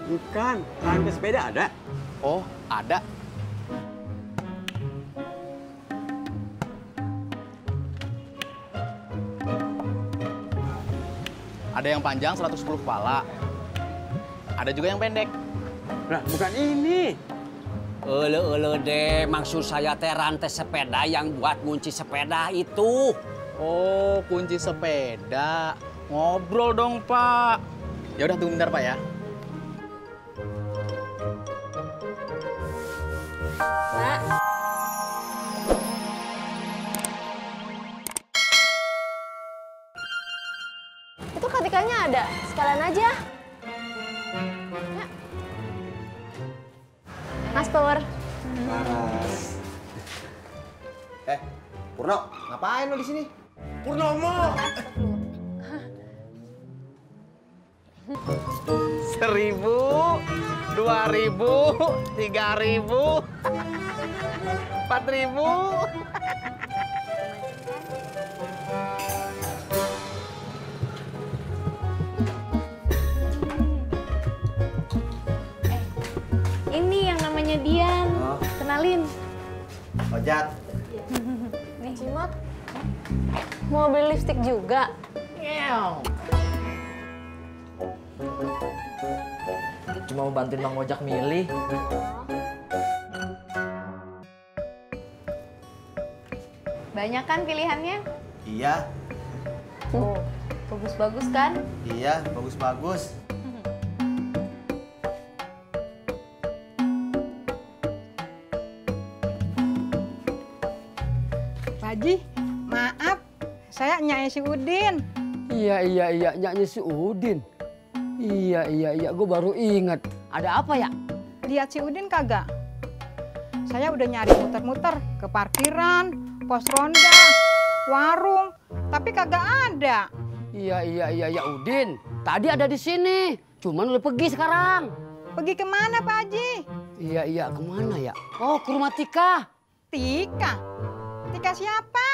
Bukan, rangka sepeda ada. Oh, ada. Ada yang panjang 110 kepala. Ada juga yang pendek. Nah, bukan ini. Ele deh, maksud saya teh rantai sepeda yang buat kunci sepeda itu. Oh, kunci sepeda. Ngobrol dong, Pak. Ya udah tunggu bentar, Pak ya. Nak. Itu ketikanya ada, sekalian aja. Ya. Mas Pur. Laras. Purno, ngapain lo di sini? Purnomo. 1.000, 2.000, 3.000, 4.000. Ini yang namanya Dian. Oh. Kenalin. Ojat. Nih, Cimot. Mau beli lipstik juga? Cuma mau bantuin Bang Ojak milih. Banyak kan pilihannya? Iya, Oh, bagus-bagus kan? iya, bagus-bagus. Pak Haji, maaf, saya Nyai si Udin. Iya, nyanyi si Udin. Iya, gue baru inget. Ada apa ya? Lihat si Udin kagak? Saya udah nyari muter-muter ke parkiran, pos ronda, warung, tapi kagak ada. Iya, Udin. Tadi ada di sini. Cuman udah pergi sekarang. Pergi kemana Pak Haji? Iya, kemana ya? Oh, ke rumah Tika. Tika. Tika siapa?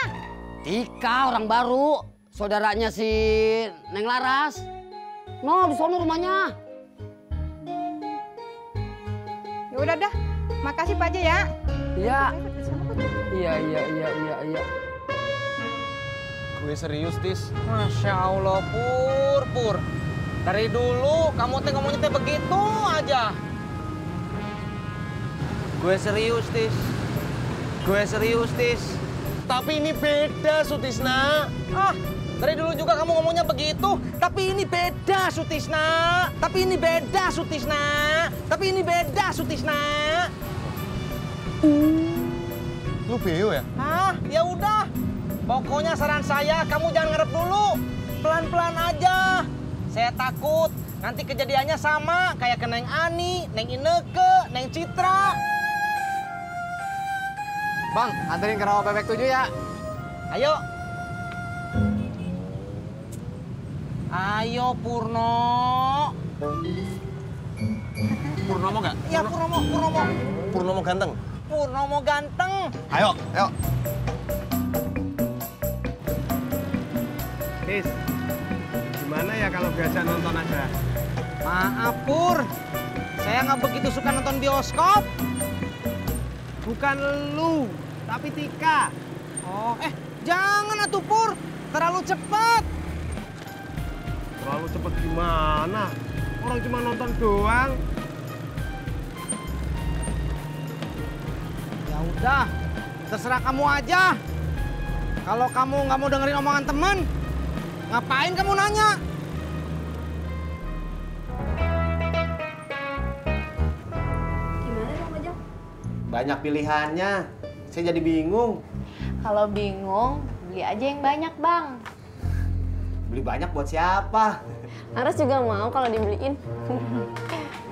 Tika, orang baru. Saudaranya si Neng Laras. No, di sono rumahnya. Ya udah dah, makasih Pak Haji ya. Iya. Ikut, sana, ikut. Iya. Gue serius, Tis. Masya Allah, Pur. Dari dulu kamu teh ngomongnya teh begitu aja. Gue serius, Tis. Tapi ini beda, Sutisna. Dari dulu juga kamu ngomongnya begitu. Tapi ini beda, Sutisna. Lu beo ya? Ya udah. Pokoknya saran saya, kamu jangan ngarep dulu. Pelan-pelan aja. Saya takut nanti kejadiannya sama kayak ke Neng Ani, Neng Ineke, Neng Citra. Bang, anterin ke rawa bebek 7 ya. Ayo Purno. Purnomo nggak? Ya Purnomo. Purnomo ganteng. Purnomo ganteng. Ayo. Tis, gimana ya kalau biasa nonton aja? Maaf Pur, saya nggak begitu suka nonton bioskop. Bukan lu, tapi Tika. Oh, jangan atuh Pur, terlalu cepat. Terlalu cepet gimana? Orang cuma nonton doang. Ya udah, terserah kamu aja. Kalau kamu nggak mau dengerin omongan temen, ngapain kamu nanya? Gimana Bang Ojak? Banyak pilihannya. Saya jadi bingung. Kalau bingung, beli aja yang banyak Bang. Beli banyak buat siapa? Laras juga mau kalau dibeliin.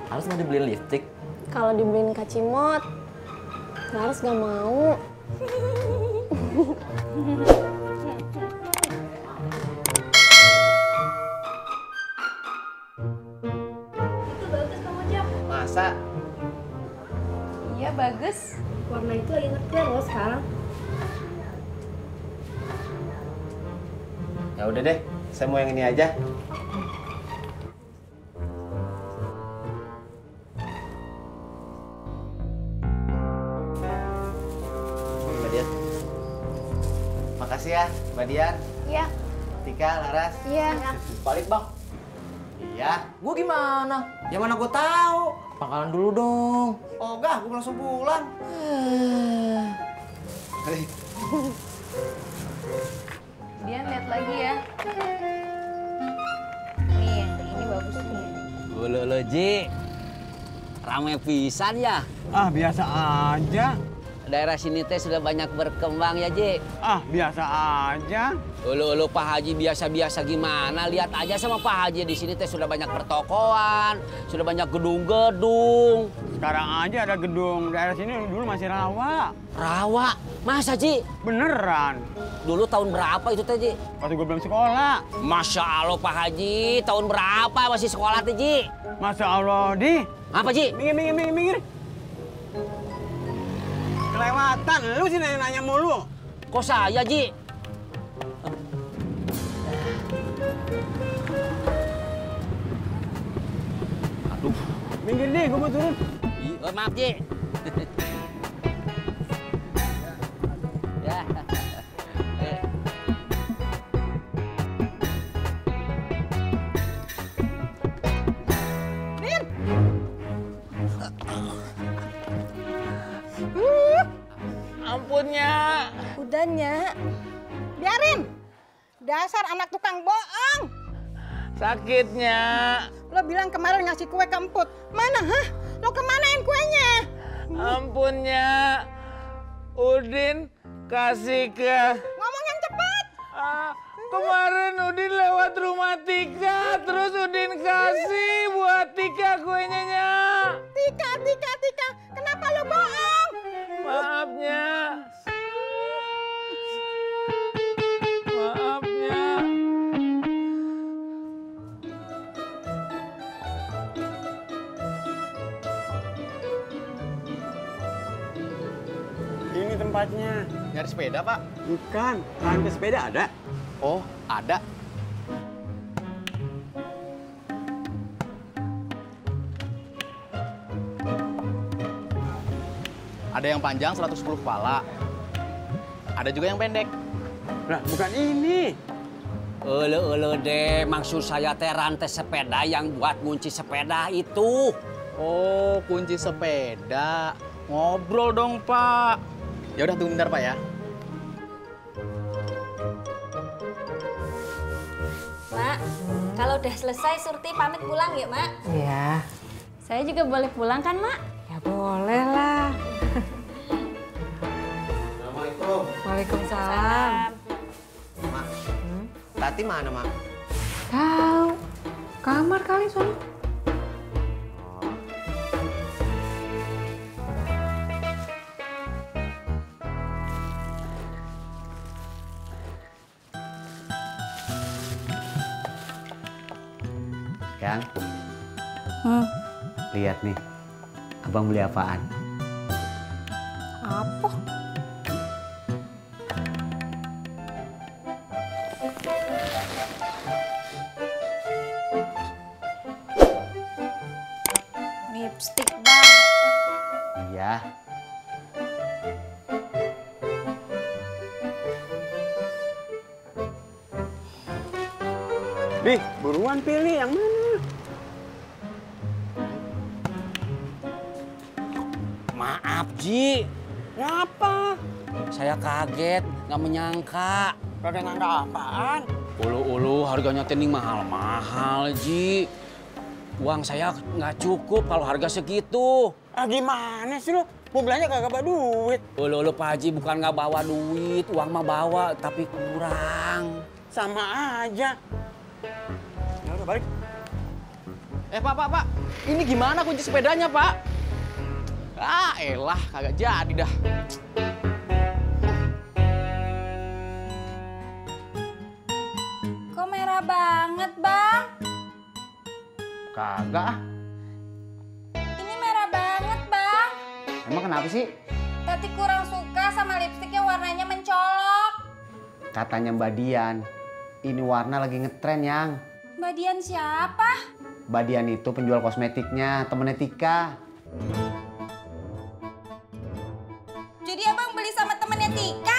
Harus mau dibeliin lipstick. Kalau dibeliin Kak Cimot, Laras gak mau. Itu bagus Bang Ojak. Masa? Iya bagus. Warna itu lagi ngetren loh sekarang. Ya udah deh, saya mau yang ini aja. Mbak Dian, Iya. Tika, Laras. Iya. Balik bang. Iya. Gue gimana? Ya mana gue tahu. Pangkalan dulu dong. Oh enggak, gue langsung pulang. Dia lihat lagi ya. Nih, yang ini bagus nih. Ulu Ji, rame pisan ya. Ah, biasa aja. Daerah sini teh sudah banyak berkembang ya, Ji. Ah, biasa aja. Ulu Pak Haji biasa-biasa gimana? Lihat aja sama Pak Haji di sini teh sudah banyak pertokoan, sudah banyak gedung-gedung. Sekarang aja ada gedung. Daerah sini dulu masih rawa. Rawa, masa Ji? Beneran. Dulu tahun berapa itu teh, Ji? Waktu gue belum sekolah. Masya Allah Pak Haji, tahun berapa masih sekolah teh, Ji? Masya Allah, Di. Apa, Ji? Minggir. Kelewatan, lu sih nanya mulu. Kok saya, Ji? Aduh. Minggir deh, gue mau turun. Maaf, Ji. Ya. Ampunnya. Udah, Nyak. Biarin. Dasar anak tukang bohong. Sakitnya. Lo bilang kemarin ngasih kue ke Emput. Mana, hah? Lo kemanain kuenya? Ampunnya. Udin kasih ke... Ngomong yang cepat. Kemarin Udin lewat rumah Tika, terus Udin kasih buat Tika kuenya, Nyak. Tika. Kenapa lo bohong? Maafnya. Ini tempatnya. Nyari sepeda, Pak? Bukan, rantai sepeda ada. Oh, ada. Ada yang panjang 110 kepala. Ada juga yang pendek. Lah, bukan ini. Ulu deh, maksud saya teh rantai sepeda yang buat ngunci sepeda itu. Oh, kunci sepeda. Ngobrol dong, Pak. Ya udah tunggu bentar, Pak ya. Mak, kalau udah selesai Surti pamit pulang ya, Mak? Iya, Saya juga boleh pulang kan, Mak? ya boleh lah. Assalamualaikum. Waalaikumsalam. Mak. Tati mana, Mak? Tahu, kamar kali sono. Kang. Lihat nih. Abang beli apaan? Apa? Lipstick, Bang. Iya. Nih, buruan pilih yang mana? Maaf, Ji. Ngapa? Saya kaget, nggak menyangka. Kagak nyangka apaan? Ulu harganya tending mahal-mahal, Ji. Uang saya nggak cukup kalau harga segitu. Ah, gimana sih lu? Mau belanja kagak bawa duit. Ulu Pak Haji bukan nggak bawa duit, uang mah bawa, tapi kurang. Sama aja. Ya udah balik. Pak. Ini gimana kunci sepedanya, Pak? Ah, elah, kagak jadi dah. Kok merah banget, Bang? Kagak ah. Ini merah banget, Bang. Emang kenapa sih? Tati kurang suka sama lipstik yang warnanya mencolok. Katanya Mbak Dian, ini warna lagi ngetren, Yang. Mbak Dian siapa? Mbak Dian itu penjual kosmetiknya, temennya Tika. Jadi abang beli sama temennya Tika?